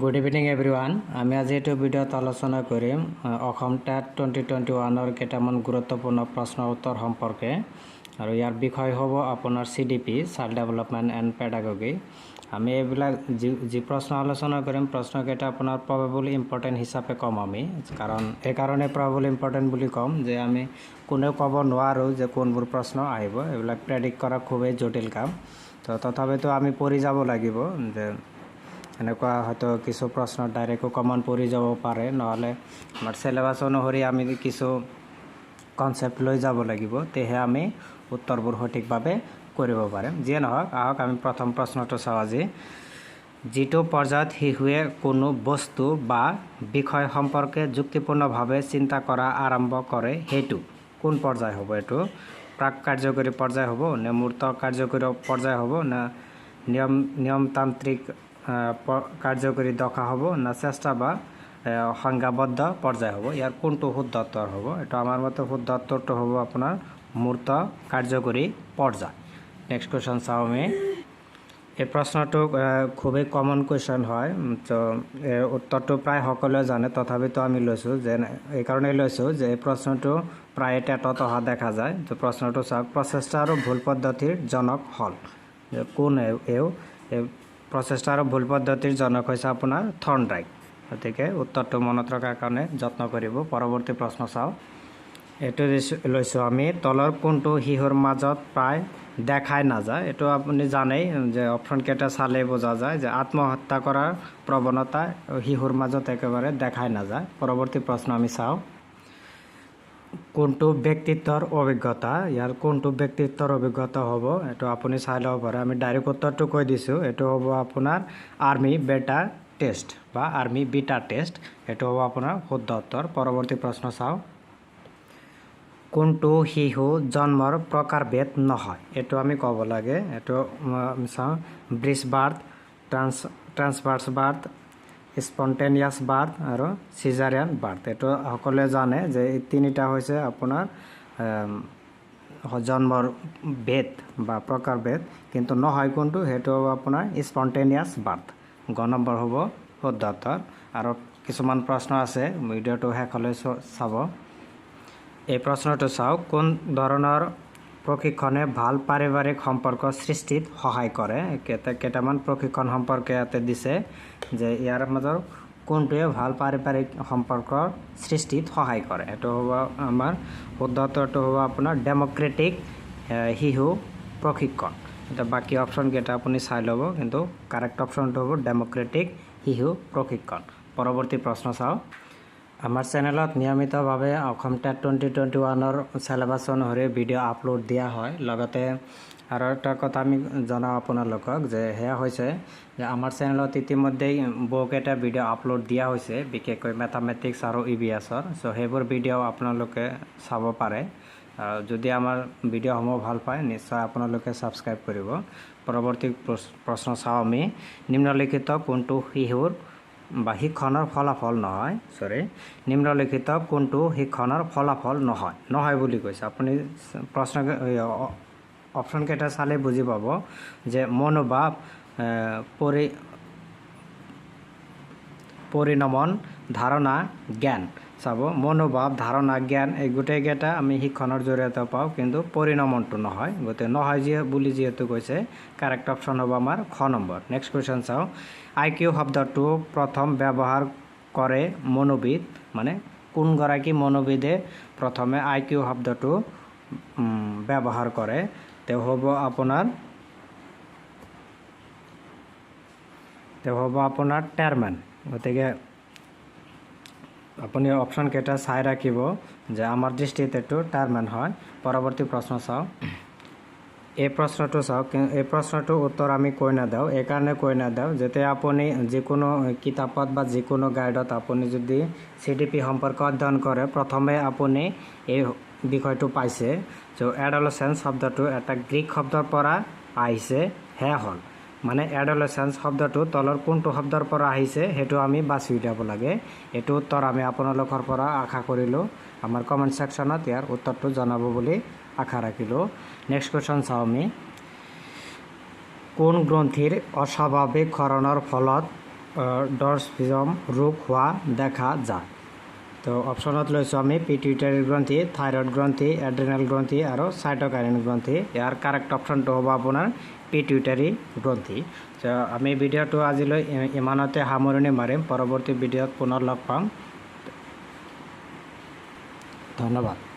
Good evening everyone. আমি আজি এইটো ভিডিঅ'ত আলোচনা কৰিম অসম টেট 2021ৰ কেইটামান গুৰুত্বপূৰ্ণ প্ৰশ্ন উত্তৰ সম্পৰ্কে আৰু ইয়াৰ বিষয় হ'ব আপোনাৰ CDP, child development and pedagogy. আমি এইবিলাক যি যি প্ৰশ্ন আলোচনা কৰিম, প্ৰশ্নকেইটা আপোনাৰ প্ৰবেবল ইম্পৰ্টেণ্ট হিচাপে ক'ম আমি। কাৰণ এইকাৰণে প্ৰবেবল ইম্পৰ্টেণ্ট বুলি ক'ম যে আমি কোনেও ক'ব নোৱাৰোঁ যে কোনবোৰ প্ৰশ্ন আহিব। এইবিলাক প্ৰেডিক্ট কৰা খুবেই জটিল কাম। তো তথাপিতো আমি পঢ়ি যাব লাগিব যে এনেকুৱা হয়তো কিছু প্ৰশ্ন ডাইৰেক্টো কমন পৰি যাব পাৰে, নহ'লে আমাৰ চিলেবাছ অনুসৰি আমি কিছু কনচেপ্ট লৈ যাব লাগিব, তেহে আমি উত্তৰবোৰ সঠিকভাৱে কৰিব পাৰিম। যিয়ে নহওক, আহক আমি প্ৰথম প্ৰশ্নটো চাওঁ আজি। যিটো পৰ্যায়ত শিশুৱে কোনো বস্তু বা বিষয় সম্পৰ্কে যুক্তিপূৰ্ণভাৱে চিন্তা কৰা আৰম্ভ কৰে, সেইটো কোন পৰ্যায় হ'ব? এইটো প্ৰাক কাৰ্যকৰী পৰ্যায় হ'ব নে মূৰ্ত কাৰ্যকৰী পৰ্যায় হ'ব নে নিয়মতান্ত্ৰিক কাৰ্যকৰী দশা হ'ব না চেষ্টা বা সংজ্ঞাবদ্ধ পৰ্যায় হ'ব? ইয়াৰ কোনটো শুদ্ধ উত্তৰ হ'ব? এইটো আমাৰ মতে শুদ্ধ উত্তৰটো হ'ব আপোনাৰ মূৰ্ত কাৰ্যকৰী পৰ্যায়। নেক্সট কুৱেশ্যন চাওঁ আমি। এই প্ৰশ্নটো খুবেই কমন কুৱেশ্যন হয়। তো এই উত্তৰটো প্ৰায় সকলোৱে জানে, তথাপিতো আমি লৈছোঁ যে এইকাৰণেই লৈছোঁ যে এই প্ৰশ্নটো প্ৰায়ে টেটত অহা দেখা যায়। তো প্ৰশ্নটো চাওক, প্ৰচেষ্টা আৰু ভুল পদ্ধতিৰ জনক হ'ল কোন? এওঁ এই প্ৰচেষ্টা আৰু ভুল পদ্ধতিৰ জনক হৈছে আপোনাৰ থৰ্ণডাইক। গতিকে উত্তৰটো মনত ৰখাৰ কাৰণে যত্ন কৰিব। পৰৱৰ্তী প্ৰশ্ন চাওঁ। এইটো লৈছোঁ আমি, তলৰ কোনটো শিশুৰ মাজত প্ৰায় দেখাই নাযায়? এইটো আপুনি জানেই যে অপশ্যনকেইটা চালেই বুজা যায় যে আত্মহত্যা কৰাৰ প্ৰৱণতা শিশুৰ মাজত একেবাৰে দেখাই নাযায়। পৰৱৰ্তী প্ৰশ্ন আমি চাওঁ, কোনটো ব্যক্তিত্বৰ অভিজ্ঞতা? ইয়াৰ কোনটো ব্যক্তিত্বৰ অভিজ্ঞতা হ'ব, এইটো আপুনি চাই ল'ব পাৰে। আমি ডাইৰেক্ট উত্তৰটো কৈ দিছোঁ, এইটো হ'ব আপোনাৰ আৰ্মি বেটা টেষ্ট বা আৰ্মি বিটা টেষ্ট। এইটো হ'ব আপোনাৰ শুদ্ধ উত্তৰ। পৰৱৰ্তী প্ৰশ্ন চাওঁ, কোনটো শিশু জন্মৰ প্ৰকাৰভেদ নহয়? এইটো আমি ক'ব লাগে। এইটো আমি চাওঁ, breech birth, transverse birth, spontaneous birth আৰু চিজাৰিয়ান বাৰ্থ। এইটো সকলোৱে জানে যে এই তিনিটা হৈছে আপোনাৰ জন্মৰ ভেদ বা প্ৰকাৰভেদ, কিন্তু নহয় কোনটো? সেইটো হ'ব আপোনাৰ স্পণ্টেনিয়াছ বাৰ্থ। গ নম্বৰ হ'ব শুদ্ধ উত্তৰ। আৰু কিছুমান প্ৰশ্ন আছে, ভিডিঅ'টো শেষলৈ চাব। এই প্ৰশ্নটো চাওক, কোন ধৰণৰ প্ৰশিক্ষণে ভাল পাৰিবাৰিক সম্পৰ্ক সৃষ্টিত সহায় কৰে? কেইটামান প্ৰশিক্ষণ সম্পৰ্কে ইয়াতে দিছে যে ইয়াৰ মাজৰ কোনটোৱে ভাল পাৰিবাৰিক সম্পৰ্ক সৃষ্টিত সহায় কৰে। এইটো হ'ব আমাৰ শুদ্ধ উত্তৰটো হ'ব আপোনাৰ ডেম'ক্ৰেটিক শিশু প্ৰশিক্ষণ। এতিয়া বাকী অপশ্যনকেইটা আপুনি চাই ল'ব, কিন্তু কাৰেক্ট অপশ্যনটো হ'ব ডেম'ক্ৰেটিক শিশু প্ৰশিক্ষণ। পৰৱৰ্তী প্ৰশ্ন চাওঁ। আমাৰ চেনেলত নিয়মিতভাৱে অসম টেট 2021ৰ চিলেবাছ অনুসৰি ভিডিঅ' আপলোড দিয়া হয়। লগতে আৰু এটা কথা আমি জনাওঁ আপোনালোকক যে সেয়া হৈছে যে আমাৰ চেনেলত ইতিমধ্যেই বহুকেইটা ভিডিঅ' আপলোড দিয়া হৈছে, বিশেষকৈ মেথামেটিক্স আৰু ইভিএছৰ। চ' সেইবোৰ ভিডিঅ' আপোনালোকে চাব পাৰে। যদি আমাৰ ভিডিঅ'সমূহ ভাল পায়, নিশ্চয় আপোনালোকে ছাবস্ক্ৰাইব কৰিব। পৰৱৰ্তী প্ৰশ্ন চাওঁ আমি, নিম্নলিখিত কোনটো শিশুৰ বা শিক্ষণৰ ফলাফল নহয়? চৰি, নিম্নলিখিত কোনটো শিক্ষণৰ ফলাফল নহয়? নহয় বুলি কৈছে। আপুনি প্ৰশ্ন অপশ্যনকেইটা চালে বুজি পাব যে মনোভাৱ পৰিণমন, ধাৰণা, জ্ঞান। চাব, মনোভাৱ, ধাৰণা, জ্ঞান এই গোটেইকেইটা আমি শিক্ষণৰ জৰিয়তে পাওঁ, কিন্তু পৰিণমনটো নহয়। গতিকে নহয় বুলি যিহেতু কৈছে, কাৰেক্ট অপশ্যন হ'ব আমাৰ খ নম্বৰ। নেক্সট কুৱেশ্যন চাওঁ, আই কিউ শব্দটো প্ৰথম ব্যৱহাৰ কৰে মনোবিদ, মানে কোনগৰাকী মনোবিদে প্ৰথমে আই কিউ শব্দটো ব্যৱহাৰ কৰে? তেওঁ হ'ব আপোনাৰ টেৰমেন। গতিকে আপুনি অপশ্যন কেইটা চাই ৰাখিব যে আমাৰ দৃষ্টিত এইটো টাৰমেন হয়। পৰৱৰ্তী প্ৰশ্ন চাওঁ। এই প্ৰশ্নটো চাওক, এই প্ৰশ্নটোৰ উত্তৰ আমি কৈ নাদিওঁ। এইকাৰণে কৈ নাদিওঁ, যেতিয়া আপুনি যিকোনো কিতাপত বা যিকোনো গাইডত আপুনি যদি চিডিপি সম্পৰ্কে অধ্যয়ন কৰে, প্ৰথমে আপুনি এই বিষয়টো পাইছে চ' এডলচেঞ্চ শব্দটো এটা গ্ৰীক শব্দৰ পৰা আহিছে। সেয়া হ'ল মানে এডলচেঞ্চ শব্দটো তলৰ কোনটো শব্দৰ পৰা আহিছে, সেইটো আমি বাছি উলিয়াব লাগে। এইটো উত্তৰ আমি আপোনালোকৰ পৰা আশা কৰিলোঁ। আমাৰ কমেণ্ট ছেকশ্যনত ইয়াৰ উত্তৰটো জনাব বুলি আশা ৰাখিলোঁ। নেক্সট কুৱেশ্যন চাওঁ আমি, কোন গ্ৰন্থিৰ অস্বাভাৱিক ক্ষৰণৰ ফলত ডৱাৰ্ফিজম ৰোগ হোৱা দেখা যায়? তো অপশ্যনত লৈছোঁ আমি পিটুইটাৰী গ্ৰন্থি, থাইৰইড গ্ৰন্থি, এড্ৰেনেল গ্ৰন্থি আৰু চাইটকাইনিন গ্ৰন্থি। ইয়াৰ কাৰেক্ট অপশ্যনটো হ'ব আপোনাৰ পিটুইটাৰী গ্ৰন্থি। তো আমি ভিডিঅ'টো আজিলৈ ইমানতে সামৰণি মাৰিম। পৰৱৰ্তী ভিডিঅ'ত পুনৰ লগ পাম। ধন্যবাদ।